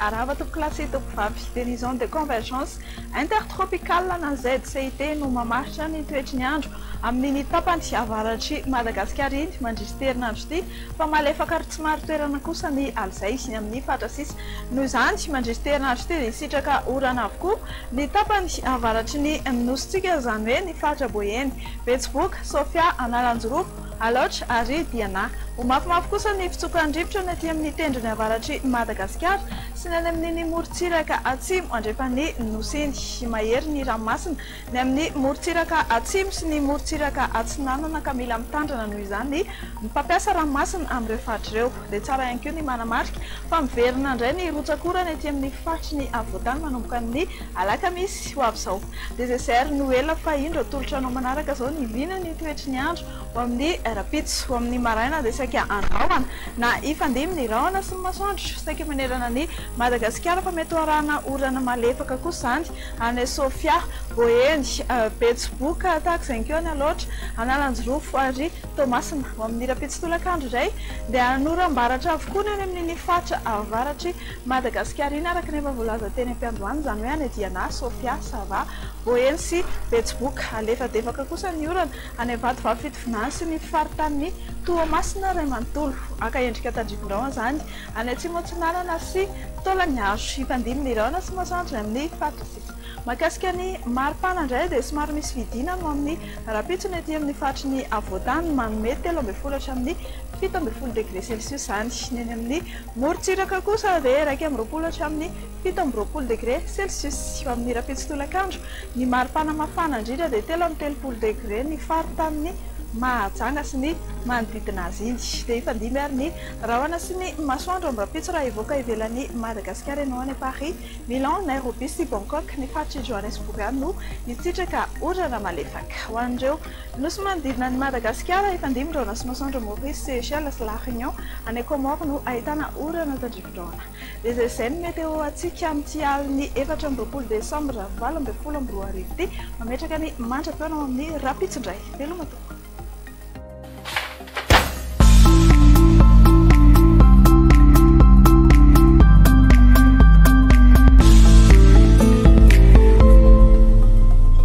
Arahaba tompokolahy sy tompokovavy. Dia ny zone de convergence intertropicale na ZCIT no mamaritra ny toetry ny andro amin'iny tapany avaratr'i Madagasikara iny mandritra ity herinandro ity fa malefaka ary tsy marin-toerana kosa ny alizay ny amin'ny faritra sisa. Noho izany, mandritra ity herinandro ity dia hisitraka orana avokoa ny tapany avaratry ny nosintsika, izany hoe ny faritra Boeny, Betsiboka, Sofia, Analanjirofo, Alaotra ary Diana. Ho mafimafy kosa ny fitsokan'ny rivotra ny aty amin'ny tendrony avaratr'i Madagasikara sy ny any amin'iny morontsiraka atsimo andrefan'ny nosy iny. Mahery ny ranomasina ny amin'ny morontsiraka atsimo sy ny morontsiraka atsinanana ka mila mitandrina noho izany ny mpampiasa ranomasina amin'ireo faritra ireo. Dia tsara ihany koa ny manamarika fa miverina indray ny rotsak'orana ety amin'ny faritry ny afovoantany manomboka amin'ny alakamisy ho avy izao. Dia izay izay ary no ela fa indro atolotra anao manaraka izao ny liana ny toetry ny andro ho amin'ny rahampitso. Ho amin'ny maraina dia saika andrahona na hifandimby ny rahona sy ny masoandro saika manerana an'i Madagasikara fa mety ho arahana orana malefaka kosa izany any Sofia, Boeny, Betsiboka, tahaka izay ihany koa any Alaotra, Analanjirofo ary Toamasina. Ho amin'ny rahampitso tolakandro indray dia hanoram-baratra avokoa ny any amin'iny faritra avaratr'i Madagasikara iny araka ny efa voalaza teny am-piandohana, izany hoe any Diana, Sofia, Sava, Boeny sy Betsiboka. Alefadefaka kosa ny orana any Vatovavy Fitovinany sy ny faritanin'i Toamasina iray manontolo. Haka endrika tandrifin-drahona izany any Atsimo Atsinanana sy Taolagnaro. Hifandimby ny rahona sy masoandro ny amin'ny faritra sisa. Mahakasika ny maripana indray dia somary misy fidinana ho amin'ny rahampitso ny aty amin'ny faritry ny afovoantany, manome 13 hatramin'ny 17 degre celsius izany. Ny any amin'ny morontsiraka kosa dia 21 hatramin'ny 27 degre celsius. Ho amin'ny rahampitso tolakandro, ny maripana mafana indrindra dia 33 degre ny faritanin'i Mahajanga sy ny manodidina azy iny. Dia hifandimby ary ny rahona sy ny masoandro amin'ny rahampitso raha hivoaka ivelan'i Madagasikara ianao any Paris. Milan, Nairobi sy Bangkok, ny faritr'i Johannesburg ihany no hitsitraka orana malefaka. Ho an'ireo nosy manodidina an'i Madagasikara, hifandimby rahona sy masoandro Maurice, Seychelles sy La Réunion. Any Comores no ahitana orana tandrifin-drahona. Dia izay izay ny météo antsika amin'ity alin'ny 24 desambra 2018 ity. Mametraka ny mandra-pihaona ho amin'ny rahampitso indray. Veloma tompoko.